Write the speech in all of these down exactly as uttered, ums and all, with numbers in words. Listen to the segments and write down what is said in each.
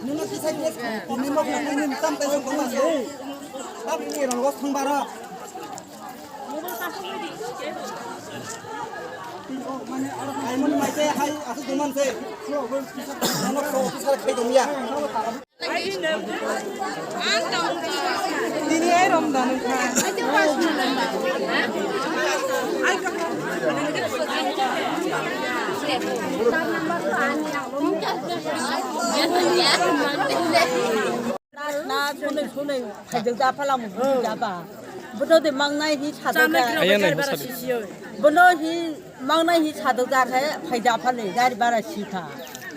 Nino kisa kisa komi mok nang nini tam tai song koma se. Tam nini rong los thang baro. Mane aro kaimon mai se hai asu duman se. Nonok so officer khai dong ya. Nini ai rong danu kha. Na, na, sunai, sunai, phaijak ja phala mo, ja ba. Bono de mangnai hi sadok ja. Aya nai, bono hi mangnai hi sadok ja khe phaija phale, gari bara si kha.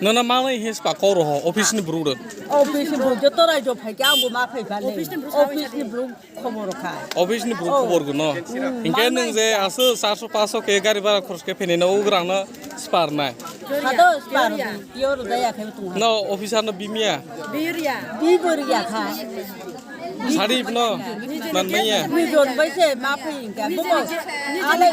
Nono mangnai hi spa koro ho, office ni buru de. Office ni buru joto rai jo phai khe, ang bo ma phai phale. Office ni buru khobor kha. Office ni buru khobor guno. Hinkhe nwng je asu charso paso khe gari bara khorch khe phene no ugrang no spar nai. Sado spar, yo ro daya khe tung ha. No officer no bimia. Bi boriya kha. Sarif no man maya. Ni jon bai se ma phai hinkhe. Buko ale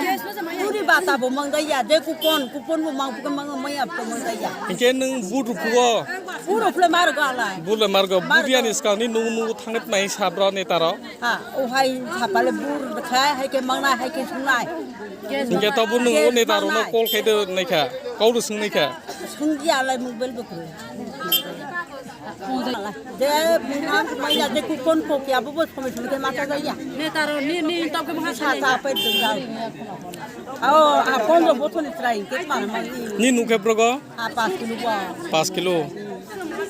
puri bata bo mang daya, de kupon, kupon bo mang, mang maya to mang daya. Hinkhe nwng buru phuo. Buru phle mar go ala. Buru le mar go. Buru yani skang ni nung nung thangnai mai sabra netaro. Ha, o hai sapale bur khai, hai khe mangnai, hai khe sungnai. Hinkhe to bo nwng o neta rokno call khai de nai kha, kau de swng nai kha. Swngya lai mobile bo kwrwi. Je mungha manya je kupon kokya bo bo somoi somoi khe mata jaya. Neta rok ni, ni tok khe mungha sa sa pai dun jai. Ao, a pondro bothor ni try khe ma ma ni. Ni nukhe brogo? Ah, pas kilo ba. Pas kilo.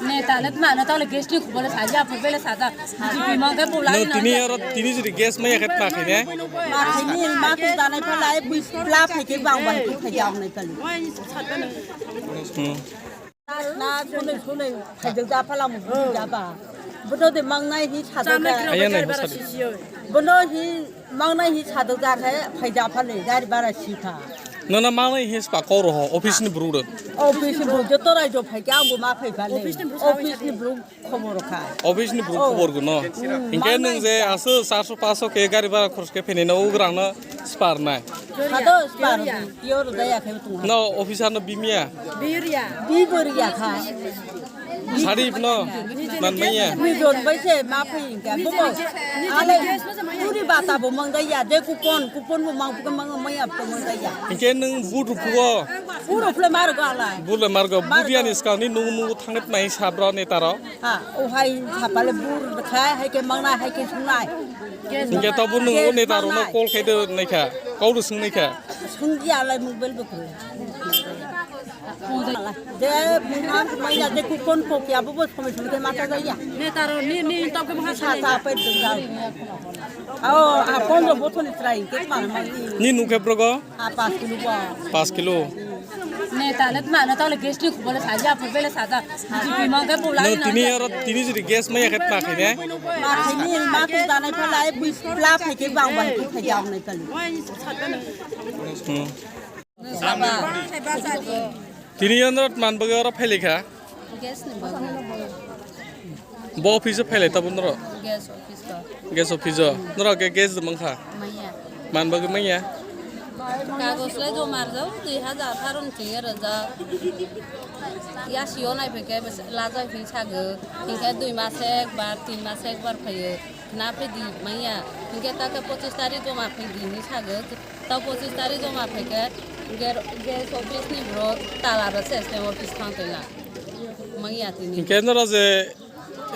Ne tale tma na tale guest ni khubole saja, khubole saja. Ji pi mang ke bola. No, tini aro tini jodi guest maya khe tma khaine. Ma khaini ma tu danai phalai bui pla phai ke bang bang tu phai jang nai phalai. Hmm. Na sunai sunai phai ja phala mo ja ba. Bono de mangnai hi sadok ja. Aya nai, bono hi mangnai hi sadok ja khe phai ja phale gari bara si kha. Nono mangnai hi spa koro ho, office ni buru de. Office ni buru joto rai jo phai khe ang bo ma phai phale. Office ni buru khobor kha. Office ni buru khobor guno. Hinkhe nwng je asu charso paso khe gari bara khorch khe phene no ugrang no spar nai. Sado spar, yo ro daya khe tung ha. No officer no bimia. Bi boriya kha. Sarif no man maya. Ni jon bai se ma phai hinkhe. Buko ale puri bata bo mang daya, de kupon, kupon bo mang, mang maya to mang daya. Hinkhe nwng buru phuo. Buru phle mar go ala. Buru le mar go. Buru yani skang ni nung nung thangnai mai sabra netaro. Ha, o hai sapale bur khai, hai khe mangnai, hai khe sungnai. Hinkhe to bo nwng o neta rokno call khai de nai kha, kau de swng nai kha. Swngya lai mobile bo kwrwi. Je mungha manya je kupon kokya bo bo somoi somoi khe mata jaya. Neta rok ni, ni tok khe mungha sa sa pai dun jai. Ao, a pondro bothor ni try khe ma ma ni. Ni nukhe brogo? Ah, pas kilo ba. Pas kilo. Ne tale tma na tale guest ni khubole saja, khubole saja. Ji pi mang ke bola. No, tini aro tini jodi guest maya khe tma khaine. Ma khaini ma tu danai phalai bui pla phai ke bang bang tu phai jang nai phalai. Hmm. Tini andro tman bagwi aro phailai kha. Gas ni bagwi. Bo office o phailai tabuk norok? Gas office o. Gas office o. Norok khe gas de mankha? Manya. Man bagwi manya? Kagos lai joma rwjak, dui hajar atharo ni chini rwjak. Yasi o nai phaikhe lajak phi sagw. Hinkhe dui mas ekbar, tin mas ekbar phaio. Khna phaidi manya. Hinkhe ta khe pochis tarik joma phaidi hinwi sagw. Ta pochis tarik joma phaikhe gas office ni borok tala rw se S D M office thang tongla. Manya tini. Hinkhe noro je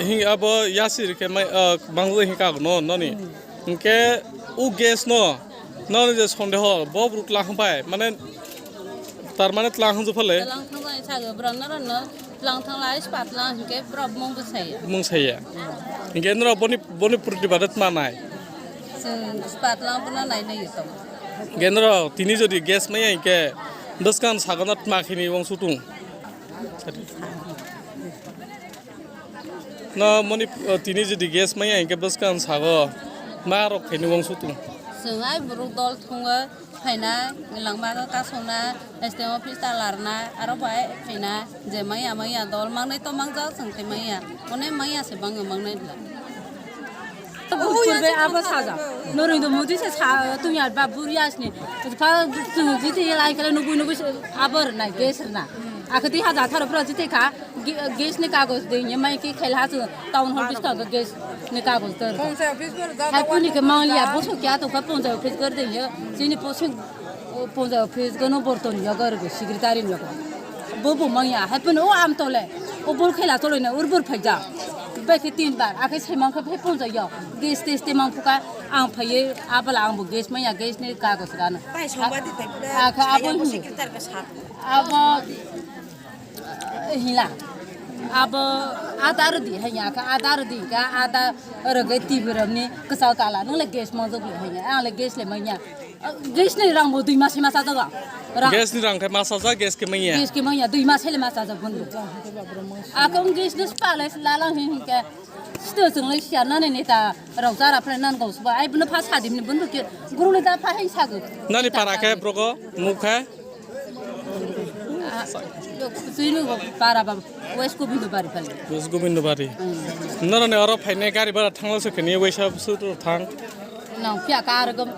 hing abo yasi rikhe mai, ah, mangwi hingka no noni. Hmm. Hinkhe u gas no noni je sondeho bo borok tlang bai mane tar mane tlang hwnju phale. Tlang thang jani sagw borok noro no. Tlang thang lai spatlang hinkhe borok mung bwsaya. Mung saya. Hinkhe norok boni, boni purti bade tma nai? Chwng spatlang bono nai nai tong. Hinkhe norok tini jodi gas maya hinkhe bwskang sago no tma khini wng sutung. No moni, uh, tini jodi gas maya hinkhe bwskang sago ma rok khini wng sutung. Chwng ai borok dol thungo. Phaina, langma kasona, S D M office ta larna, aro bai phaina, je maya maya dol mangnai to mangjak, chwng khe maya, one maya se bangwi mangnai bla. Purbe abo sajak, noroi do mudi se sa, tumi ar ba buri asni, pha chwng jiti lai kale nugui nugui se abo rwnai, gas rwna, akhati haja tharo phra jiti kha. Ge-, gas ni kagoj de ye mai ki khel ha chu town hall biska ga gas ni kagoj de. Ponchai office bor da. Hai puni ke mang ya bo so kya to ka ponchai office gar de ye. Chini posing ponchai office ga no borton ya gar ga secretary no ga. Bo bo mang ya hai puni o am tole. O bol khela tole na urbur phai ja. Bai ke tin bar akai sai mang khe phai ponchai ya. Gas tes te mang phuka ang phai ye abala ang bo gas mang ya gas ni kagoj ga na. Bai song ba di tai. Aka abo secretary ka sa. Abo Hila. Abo adar di hanya ka adar di ka ada rwgwi T V romni kwchao tala nung le gas mojok le hanya ang le gas le manya. Gas ni rang bo dui mas ma sajak. Gas ni rang khe ma sajak, gas khe manya. Gas khe manya dui mas le ma sajak bun. Akong gas ni spale lalang hin hin ke. Sto chwng le siya nani neta rok jara phre nan gos ba ai bun pha sadim ni bun ke guru le da pha hin sagu. Nani para khe brogo mukha. Chini para ba West Gobindo Bari pali. West Gobindo Bari. Noroni oro phainai gari bara thangla se khini waisa su thang. Nang phiya kar gom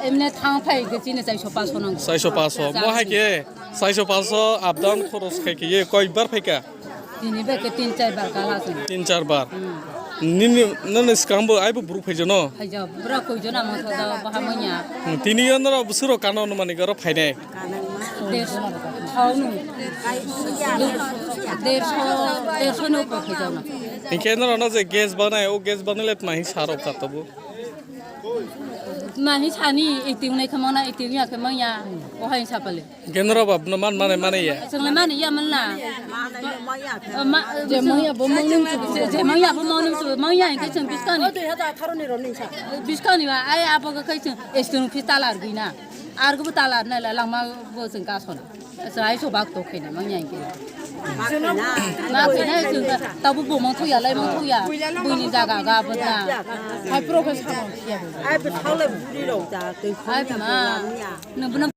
emne thang phai ke chini chaiso paso nang. Chaiso paso. Mo hai ke chaiso paso up down khoros khai ke ye koi bar phaika? Tini bai ke tin char bar kala se. Tin char bar. Nini nani skang bo ai bo buru phai jono. Phai jo bura koi jona mo tho ba ha manya. Tini yo noro busuro kano no mani garo phainai. Derso, thau nung. Derso, derso no pa khajana. Hinkhe norok no je gas banai, o gas banai le tma hin sarok ka tobo. Ma hin sani, eting nai khamana, eting ya khamaya, o hai sapale. Hinkhe norok ba no man manai manai ya. Chwng le mani ya man la. Ma, je maya bo mangnim chu, je maya bo mangnim chu, maya hinkhe chwng biskani. Biskani ba, ai abo ga kai chwng, estung phi talar gina. Argo bo tala nai la langma bo chwng ka sona. Sa ai so bak to khena mang yang ke. Ma khena chwng ka tabu bo mang thuya lai mang thuya. Buini jaga ga bo na. Hai professional siya. Ai bo thau le buri rok da twi. Ai ma. Nang bo na